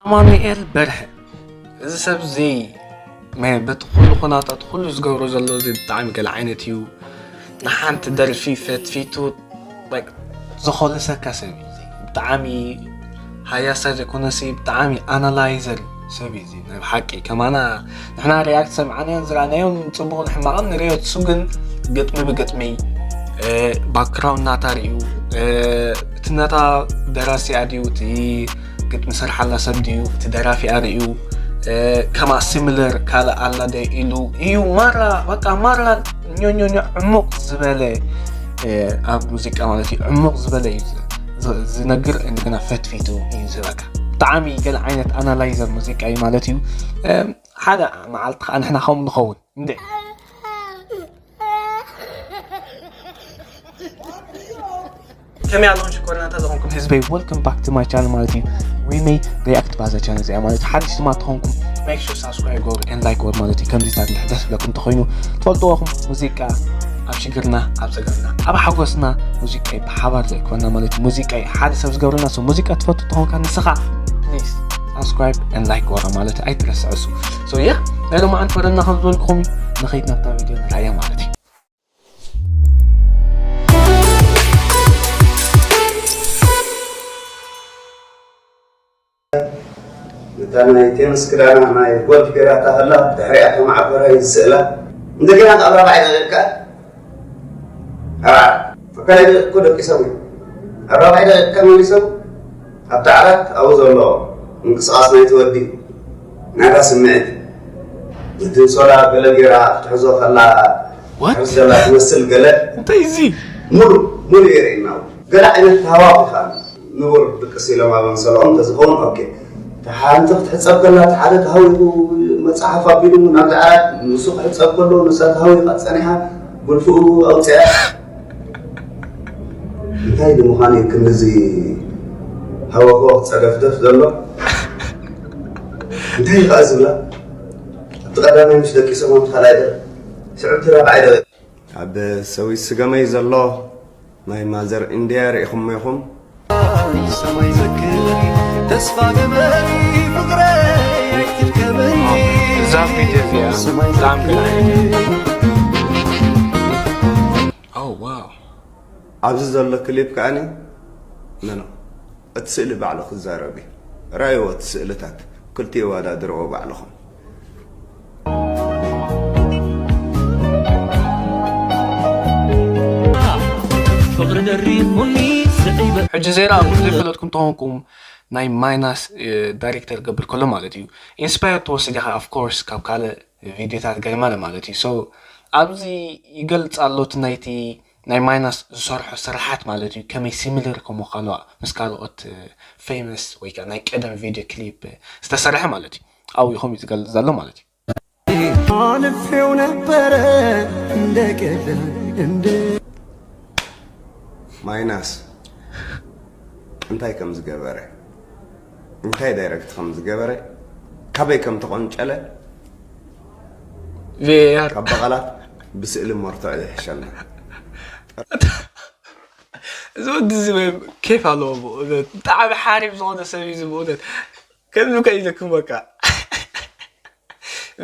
ኣማኑኤል በርሀ፣ እዚ ሰብ እዚ መ-፣ በቲ ኩሉ ኩነታት ኩሉ ዝገብሮ ዘሎ እዚ ብጣዕሚ ገለ ዓይነት እዩ። ንሓንቲ ደርፊ ፈትፊቱ፣ like፣ ዝኾለሰካ ሰብ እዩ። ብጣዕሚ ሃያሳ ዘይኮነሲ ብጣዕሚ ኣናላይዘር ሰብ እዩ። እዚ ናይ ብሓቂ ከማና ንሕና ሪያክት ሰምዓናዮን ዝረኣናዮን ጽቡቕ ንሕማቕን ንሪኦ። እሱ ግን ግጥሚ ብግጥሚ፣ እ፣ ባክግራውንድ ናታ ርእዩ፣ እ፣ እቲ ነታ ደራሲኣ ድዩ፣ እቲ ግጥሚ ሰርሓላ ሰብ ድዩ፣ እቲ ደራፊኣ ርእዩ፣ እ፣ ከማ ሲሚለር ካልእ ኣላ ዶ ኢሉ እዩ። ማራ፣ በቃ ማራ ኞኞኞ ዕሙቕ ዝበለ፣ እ፣ ኣብ ሙዚቃ ማለት እዩ፣ ዕሙቕ ዝበለ እዩ ዝ-፣ ዝ-፣ ዝነግር፣ እንደገና ፈትፊቱ እዩ ዝበካ። ብጣዕሚ ገለ ዓይነት ኣናላይዘር ሙዚቃ እዩ ማለት እዩ። እ፣ ሓደ መዓልቲ ከዓ ንሕና ከምኡ ንኸውን። እንዴ። ከመይ ኣለኹም ሽኮርናታ ዝኾንኩም ህዝበይ? Welcome back to my channel ማለት እዩ። ሪመይ ሪያክት ባዛ ቻነል እዚኣ ማለት እዩ። ሓድሽ ድማ ተኾንኩም make sure subscribe ገበሩ and like ገበሩ ማለት እዩ። ከምዚታት እንድሕር ደስ ብለኩም እንተኾይኑ ትፈልጥዎ ኢኹም። ሙዚቃ ኣብ ሽግርና፣ ኣብ ጸገምና፣ ኣብ ሓጎስና ሙዚቃ እዩ ብሓባር ዘእክበና ማለት እዩ። ሙዚቃ እዩ ሓደ ሰብ ዝገብረና። So ሙዚቃ ትፈቱ ተኾንካ ንስኻ please subscribe and like ገበራ ማለት እዩ። ኣይትረስዕ እሱ። So yeah፣ ናይ ሎማዓንቲ መደብና ከም ዝበልኩኹም እዩ። ንኸይድ ናብታ ቪድዮ ንርኣያ ማለት እዩ። እታ ናይ ቴንስ ክዳና ናይ ጎልፍ ገይራታ ከላ ብድሕሪኣ ከም ዓበራ እዩ ዝስእላ። እንደገና ኣብ ራብዓይ ደቂቃ ኣብ ዓራት ፈካላይ እኮ ደቂሶም እዮም። ኣብ ራብዓይ ደቂቃ መሊሶም ኣብቲ ዓራት ኣብኡ ዘሎ ምንቅስቓስ ናይቲ ወዲ ናታ ስምዒት እቲ እንሶላ ገለ ገይራ ክትሕዞ ከላ What? ሕርስ ዘላ ትመስል ገለ እንታይ እዚ? ሙሉ ሙሉ የርእየና። ገለ ዓይነት ሃዋኽ ኢኻ ንቡር ድቅስ ኢሎም ኣብ መሰልኦም እንተዝኸውን ኦኬ። ሓንቲ ክትሕጸብ ከላ እቲ ሓደ ተሃዊኹ መጽሓፍ ኣቢሉ ናብዚ ዓራት ንሱ ክሕጸብ ከሎ ንሳ ተሃዊኻ ጸኒሓ ጉልፍኡ ኣውፅያ። እንታይ ንምዃን እዩ ክንድዚ ሃወኽወኽ ጸደፍደፍ ዘሎ? እንታይ እዩ ከዓ ዝብላ? ኣብቲ ቀዳማይ ምስ ደቂሶም ኣብቲ ካልኣይ ደ ስዕብቲ ራብዓይ ደ ኣብ ሰዊስ ስገመይ ዘሎ ናይ ማዘር ኢንድያ ርኢኹሞ ኢኹም? ሰማይ ዘክር ተስፋ ግበሪ ፍቕረይ ኣይትድከመኒ እዛ ቪድዮ እዚኣ ሰማይ ብጣዕሚ ዘክር ገላዒት እያ። Oh wow። ኣብዚ ዘሎ ክሊፕ ከኣኒ መኖ እቲ ስእሊ ባዕሉ ክዛረብ እዩ። ራእይዎ እቲ ስእልታት ክልቲኡ ዋዳድርዎ ባዕልኹም። ሕጂ ዜና ዘይፈለጥኩም ተኾንኩም ናይ ማይናስ ዳይሬክተር ገብር ከሎ ማለት እዩ ኢንስፓየር ትወስድ ኢኻ ኦፍኮርስ ካብ ካልእ ቪድዮታት ገርመለ ማለት እዩ። So ኣብዚ ይገልፅ ኣሎ እቲ ናይቲ ናይ ማይናስ ዝሰርሖ ስራሓት ማለት እዩ ከመይ ሲሚለር ከምዃኑ ምስ ካልኦት ፌመስ ወይ ከዓ ናይ ቀደም ቪድዮ ክሊፕ ዝተሰርሐ ማለት እዩ ኣብኡ ኢኹም እዩ ዝገልፅ ዘሎ ማለት እዩ። ኣልፌው ነበረ እንደ ቀደም እንደ ማይናስ እንታይ ከም ዝገበረ እንታይ ዳይረክት ከም ዝገበረ ካበይ ከም ተቆንጨለ ቪኤኣር ካብ በቐላት ብስእሊ መርትዖ ይሕሸልና። እዚ ወዲ እዚ ኬፍ ኣለዎ ብእውነት ብጣዕሚ ሓሪፍ ዝኾነ ሰብ እዩ እዚ ብእውነት ከምዚ ከ ኢለኩም በቃ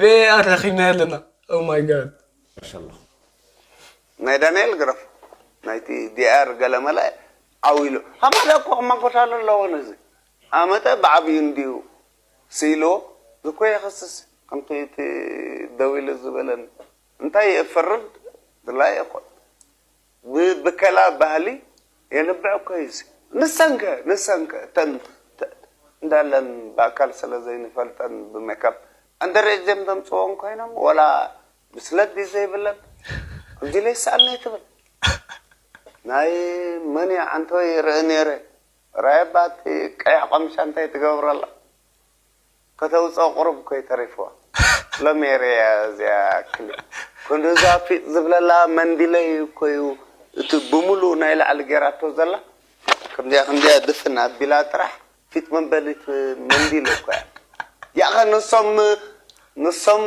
ቪኤኣር ረኪብና ኣለና። Oh my God። ናይ ዳንኤል ግረፍ ናይቲ ዲኣር ገለመለ ዓው ኢሉ ሃማዳ እኮ ክማጎታሉ ኣለዎ ነዚ ኣመጠ ብዓብዩ እንድዩ ስኢልዎ ዝኮ የኸስስ ከምቲ እቲ ደው ኢሉ ዝበለኒ እንታይ የፈርድ ድላይ ይኮን ብብከላ ባህሊ የንብዕ እኮ እዩ ንሰንከ ንሰንከ እተን እንዳለን ብኣካል ስለ ዘይንፈልጠን ብሜካፕ ኣንደረጀም ዘምፅዎም ኮይኖም ወላ ብስለት ድዩ ዘይብለን? ኣምዚለ ይሰኣልኒ ኣይትበል። ናይ መን እያ ዓንተወይ ይርኢ ነይረ። ራየባ እቲ ቀይሕ ቆምሻ እንታይ ትገብረላ? ከተውፅኦ ቁሩብ እኮ እዩ ተሪፍዋ። ሎሚ የርእያ እዚኣ ክሊፕ። ክንድዛ ፊጥ ዝብለላ መንዲለይ እኮ እዩ እቲ ብሙሉእ ናይ ላዕሊ ገይራቶ ዘላ። ከምዚኣ ከምዚኣ ድፍን ኣቢላ ጥራሕ ፊት መንበሊት መንዲል እኮ እያ። ያኸ ንሶም ንሶም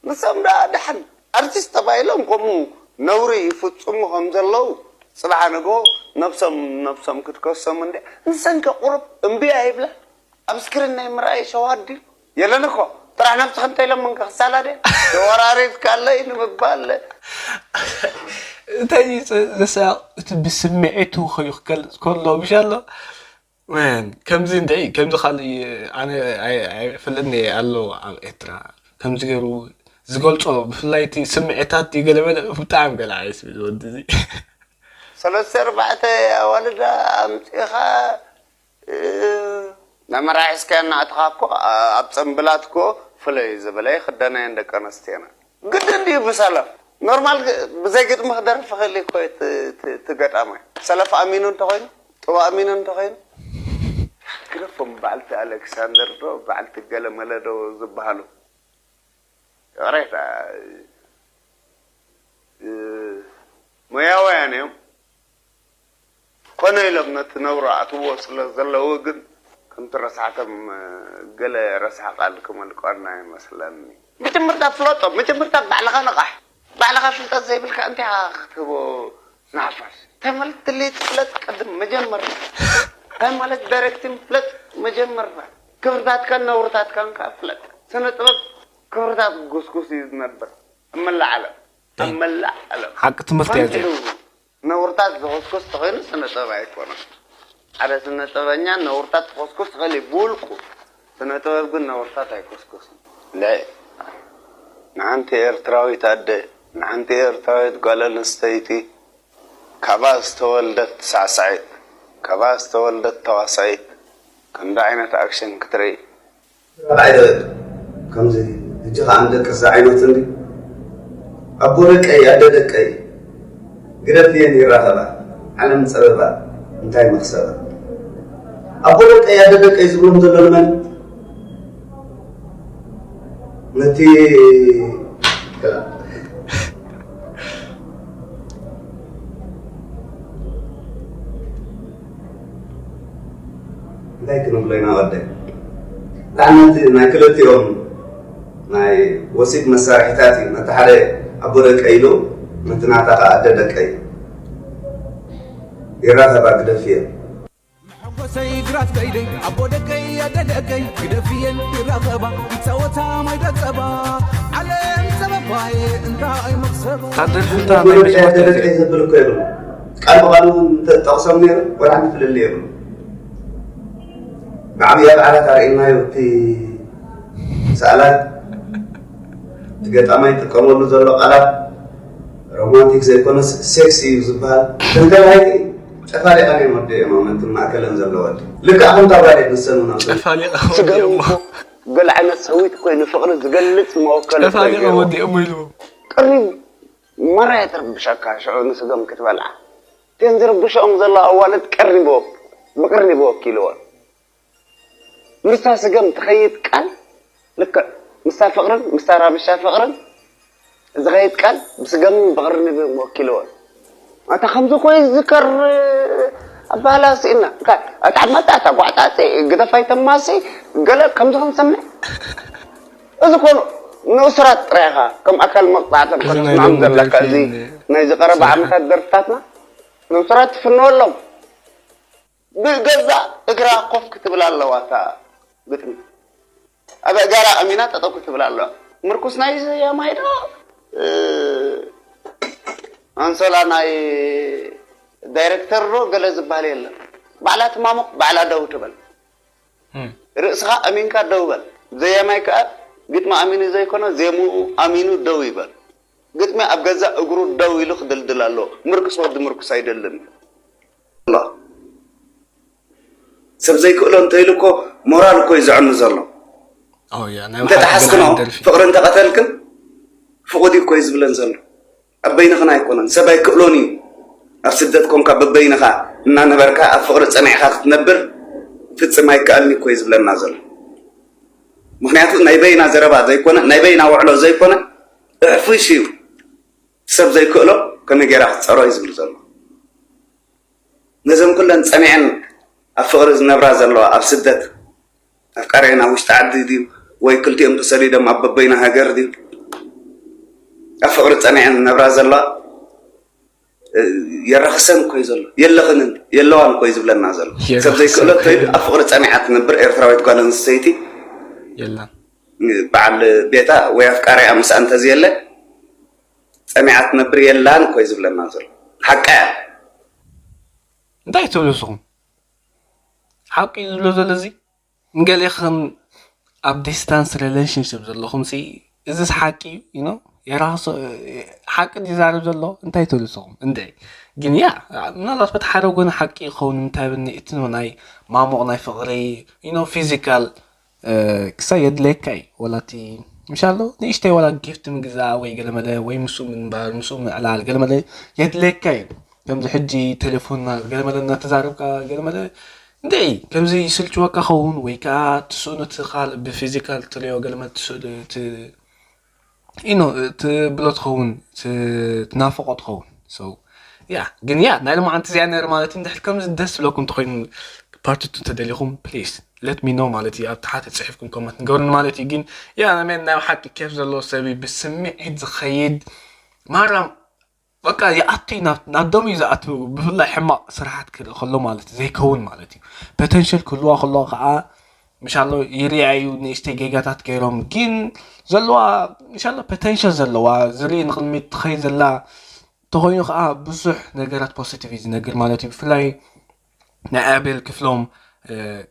ንሶም ደኣ ደሓን ኣርቲስት ተባሂሎም ከምኡ ነውሪ ይፍጽሙ ከም ዘለዉ ጽባሕ ንግሆ ነብሶም ነብሶም ክትከሶም እንደ ንሰንከ ቁሩብ እምቢ ኣይብላ ኣብ ስክሪን ናይ ምርኣይ ሸዋት ድዩ? የለን እኮ። ጥራሕ ነብስኺ እንተ ኢሎም እንከ ክሳላ ድየ? ተወራሪድካ ኣለይ ንምባል። እንታይ እዩ ዘ- ዘሳቕ እቲ ብስምዒቱ ከዩ ክገልፅ ከሎ ምሽ ኣሎ። Man፣ ከምዚ እንድዒ ከምዚ ካልእ ኣነ ኣይ- ኣይፈልጥን እየ ኣሎ ኣብ ኤርትራ ከምዚ ገይሩ ዝገልፆ፣ ብፍላይ እቲ ስምዒታት እዩ ገለመለ ብጣዕሚ ገለ ዓይነት ስምዒት ወዲ እዚ። ሰለስተ ኣርባዕተ ኣዋልዳ ኣምፂኻ መመራሒስካዮ እናእተኻ እኮ ኣብ ፅምብላት እኮ ፍለይ ዝበለ ይኽደናየን ደቂ ኣነስትዮና። ግድን ድዩ ብሰለፍ ኖርማል ብዘይ ግጥሚ ክደርፍ ክእል እኮ እቲ ገጣማይ። ሰለፍ ኣሚኑ እንተኾይኑ ጥዋ ኣሚኑ እንተኾይኑ ግደፎም። በዓልቲ ኣሌክሳንደር ዶ በዓልቲ ገለመለ ዶ ዝበሃሉ ይቕሬታ ሞያውያን እዮም። ኮነ ኢሎም ነቲ ነውሪ ኣእትዎ ስለ ዘለዉ ግን ከምቲ ረሳሕቶም ገለ ረሳሕ ቃል ክመልቀና ይመስለኒ። መጀመርታ ፍለጦ፣ መጀመርታ ባዕልኻ ንቓሕ። ባዕልኻ ፍልጠት ዘይብልካ እንታይ ኢኻ ክትህቦ ንሓፋሽ? እንታይ ማለት ድሌት ፍለጥ ቅድም መጀመርታ። እንታይ ማለት ዳይሬክቲንግ ፍለጥ መጀመርታ። ክብርታትካን ነውርታትካን ከዓ ፍለጥ። ስነ ጥበብ ክብርታት ጎስጎስ እዩ ዝነብር ኣብ መላእ ዓለም። ኣብ መላእ ዓለም። ሓቂ ትምህርቲ እያ እዚኣ። ነውርታት ዝኾስኮስ ተኾይኑ ስነ ጥበብ ኣይኮነን። ሓደ ስነ ጥበበኛ ነውርታት ክኾስኮስ ትኽእል እዩ ብውልቁ። ስነ ጥበብ ግን ነውርታት ኣይኮስኮስን። ልዒ ንሓንቲ ኤርትራዊት ኣደ፣ ንሓንቲ ኤርትራዊት ጓል ኣንስተይቲ ካብኣ ዝተወልደት ሳዕሳዒት፣ ካብኣ ዝተወልደት ተዋሳኢት ክንዲ ዓይነት ኣክሽን ክትርኢ ራብዓይ ደበል ከምዚ ሕጂ ከኣ ንደቅስ ዝዓይነቱ እንዲ ኣቦ ደቀይ ኣደ ደቀይ ግደፍየን ይራኸባ ዓለም ጸበባ እንታይ መኽሰባ ኣቦ ደቀይ ኣደ ደቀይ ዝብሎም ዘሎ ንመን ነቲ እንታይ ክንብሎ ኢና ወደይ? ብጣዕሚ እቲ ናይ ክልቲኦም ናይ ወሲብ መሳርሒታት እዩ። ነቲ ሓደ ኣቦ ደቀይ ኢሉ ነቲ ናታ ከኣ ኣደ ደቀይ ይራኸባ ግደፍዮ። መሐጎሰይ ግራት ከይደይ ኣቦ ደቀይ ኣደ ደቀይ ግደፍየን ይራኸባ ይፃወታ ማይ ዳፀባ ዓለም ፀበባየ እንታይ መኽሰባ ታደርፍታ ናይ ኣቦ መሽማት ደቀይ ዘብል እኮ የብሉ። ቃል ብቓሉ እንተጠቕሶም ነይሩ ወላ ሓንቲ ፍልልይ የብሉ። ብዓብያ በዓላት ኣርእናዮ እቲ ሰኣላይ እቲ ገጣማይ ይጥቀመሉ ዘሎ ቃላት ሮማንቲክ ዘይኮነስ ሴክሲ እዩ ዝበሃል። ተንተባይቲ ጨፋሊቓ ናይ ወዲ እዮም ኣመንትን ማእከለን ዘለዋ ልክዕ ከምታ ጓል እየት ንሰን እውን ኣብ ጨፋሊቓ ስገም ወዲኦም እኮ ገለ ዓይነት ሰዊት እኮ ንፍቕሪ ዝገልፅ መወከሊ ጨፋሊቓ ኮይኑ ወዲኦም ኢሉ ቅሪብ መራ የትርብሸካ ሽዑ ንስገም ክትበልዓ እተን ዝርብሸኦም ዘለዋ ኣዋልድ ቀሪቦ ብቅሪብ ወኪልዎን ምስታ ስገም ትኸይድ ቃል ልክዕ ምስታ ፍቕርን ምስታ ራብሻ ፍቕርን ዝኸይድ ቃል ብስገምን ብቅርንብን ወኪልዎን ኣታ ከምዚ ኮይ ዝዝከር ኣባህላ ስኢና እንታይ ኣታ መጣ ኣታ ጓዕጣፂ ግደፋይ ተማሲ ገለ ከምዚ ክንሰምዕ እዚ ኮኑ ንእሱራት ጥራይ ኢኻ ከም ኣካል መቕፃዕቲ እዚ ናይ ኮነስማዕም ሎሚ ዘለካ ደርፊ እዚ ናይ ዝቀረበ ዓመታት ደርፍታትና ንእሱራት ትፍንወሎም ብገዛ እግራ ኮፍ ክትብል ኣለዋ እታ ግጥሚ ኣብ ኣእጋራ ኣሚና ጠጠው ክትብል ኣለዋ ምርኩስ ናይ ዘያማይ ዶ ኣንሶላ ናይ ዳይረክተር ዶ ገለ ዝበሃል የለን ባዕላ ትማሙቕ ባዕላ ደው ትበል ርእስኻ ኣሚንካ ደው በል ዘያማይ ከዓ ግጥሚ ኣሚኑ ዘይኮነ ዜምኡ ኣሚኑ ደው ይበል ግጥሚ ኣብ ገዛ እግሩ ደው ኢሉ ክድልድል ኣለዎ ምርኩስ ወዲ ምርኩስ ኣይደልን እዩ ኣሎ። ሰብ ዘይክእሎ እንተኢሉ እኮ ሞራል እኮ እዩ ዘዕኑ ዘሎ። ኦ ያ ናይ እንተተሓዝክኖ መሓዝ ደርፊ ፍቕሪ እንተቐተልክን ፍቑድ እዩ እኮ እዩ ዝብለን ዘሎ። ኣብ በይንኽን ኣይኮነን ሰብ ኣይክእሎን እዩ። ኣብ ስደት ኮንካ በበይንኻ እናነበርካ ኣብ ፍቕሪ ጸኒዕካ ክትነብር ፍጽም ኣይከኣልን እዩ እኮ እዩ ዝብለና ዘሎ። ምክንያቱ ናይ በይና ዘረባ ዘይኮነ ናይ በይና ውዕሎ ዘይኮነ እሕፍሽ እዩ። ሰብ ዘይክእሎ ከመይ ጌራ ክትፀሮ እዩ ዝብል ዘሎ። ነዘን ኩለን ፀኒዐን ኣብ ፍቕሪ ዝነብራ ዘለዋ ኣብ ስደት ኣፍቃሪአን ኣብ ውሽጢ ዓዲ ድዩ ወይ ክልቲኦም ተሰዲዶም ኣብ በበይና ሃገር ድዩ ኣብ ፍቕሪ ፀኒዐን ዝነብራ ዘለዋ የራኽሰን እኮ እዩ ዘሎ። የለኽንን የለዋን እኮ እዩ ዝብለና ዘሎ። ሰብ ዘይክእሎ እንተይሉ ኣብ ፍቕሪ ጸኒዓ ትነብር ኤርትራዊት ጓል ኣንስተይቲ የላን። በዓል ቤታ ወይ ኣፍቃሪኣ ምስኣ እንተዝየለ ጸኒዓ ትነብር የላን እኮ እዩ ዝብለና ዘሎ። ሓቃ እያ። እንታይ ትብሉ ንስኹም? ሓቂ እዩ ዝብሎ ዘሎ እዚ ንገሌኽን ኣብ distance relationship ዘለኹም ሲ እዚስ ሓቂ እዩ you know የራሱ ሓቂ ይዛረብ ዘሎ እንታይ ትብሉ ንስኹም እንደ ግን ያ ምናልባት በቲ ሓደ ጎኒ ሓቂ ይኸውን እንታይ ብኒ እቲ ናይ ማሞቕ ናይ ፍቕሪ you know physical ክሳይ የድለየካ እዩ ወላ እቲ ምሻሎ ንእሽተይ ወላ gift ምግዛእ ወይ ገለመለ ወይ ምስኡ ምንባር ምስኡ ምዕላል ገለመለ የድለየካ እዩ ከምዚ ሕጂ ቴሌፎን ገለመለ እናተዛረብካ ገለመለ እንደ ከምዚ ይስልችወካ ኸውን ወይ ከዓ ትስእኑ እቲ ካልእ ብ physical ትሪኦ ገለመለ ትስእሉ እቲ you know ትብሎ ትኸውን ትናፍቆ ትኸውን so yeah ግን yeah ናይ ሎማዓንቲ እዚኣ ነይሩ ማለት እዩ እንድሕር ከምዚ ደስ ዝብለኩም እንተኮይኑ part two እንተደሊኹም please let me know ማለት እዩ ኣብ ታሕቲ ፅሒፍኩም comment ንገሩኒ ማለት እዩ ግን yeah I mean ናይ ሓቂ ኬፍ ዘለዎ ሰብ እዩ ብስምዒት ዝኸይድ ማራም በቃ ይኣቱ እዩ ናብ ናብ ደሙ እዩ ዝኣቱ ብፍላይ ሕማቕ ስራሓት ክርኢ ከሎ ማለት እዩ ዘይከውን ማለት እዩ potential ክህልዋ ከሎ ከዓ ምሻሎ ይርያ እዩ ንእሽተይ ጌጋታት ገይሮም ግን ዘለዋ ምሻሎ potential ዘለዋ ዝርኢ ንቕድሚት ትኸይድ ዘላ ተኾይኑ ከዓ ብዙሕ ነገራት positive እዩ ዝነግር ማለት እዩ ብፍላይ ናይ ኣቤል ክፍሎም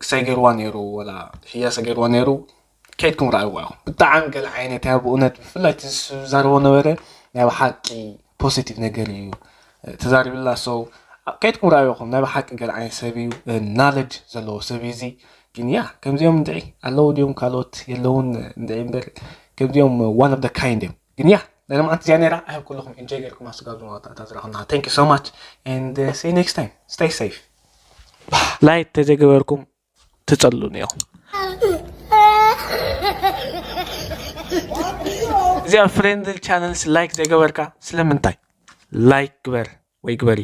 ክሳይ ገይርዋ ነይሩ ወላ ህያሰ ገይርዋ ነይሩ ከይድኩም ረኣይዋ ኢኹም ብጣዕሚ ገለ ዓይነት እያ ብእውነት ብፍላይ እቲ ዝዛረቦ ነበረ ናይ ብሓቂ positive ነገር እዩ ተዛሪብላ so ከይድኩም ረኣዩ ኢኹም ናይ ብሓቂ ገለ ዓይነት ሰብ እዩ knowledge ዘለዎ ሰብ እዩ እዚ ግን ያ ከምዚኦም እንድዒ ኣለዉ ድዮም ካልኦት የለውን እንድዒ እምበር ከምዚኦም one of the kind እዮም ግን ያ ናይ ሎማዓንቲ እዚኣ ነይራ ኣይ ኩልኹም enjoy ገርኩም ኣስጋብ ዝመወዳእታ ዝረኸብና thank you so much and see you next time stay safe like ተዘገበርኩም ትጸሉን እዮም እዚኣ friendly channels like ዘይገበርካ ስለምንታይ like ግበር ወይ ግበሪ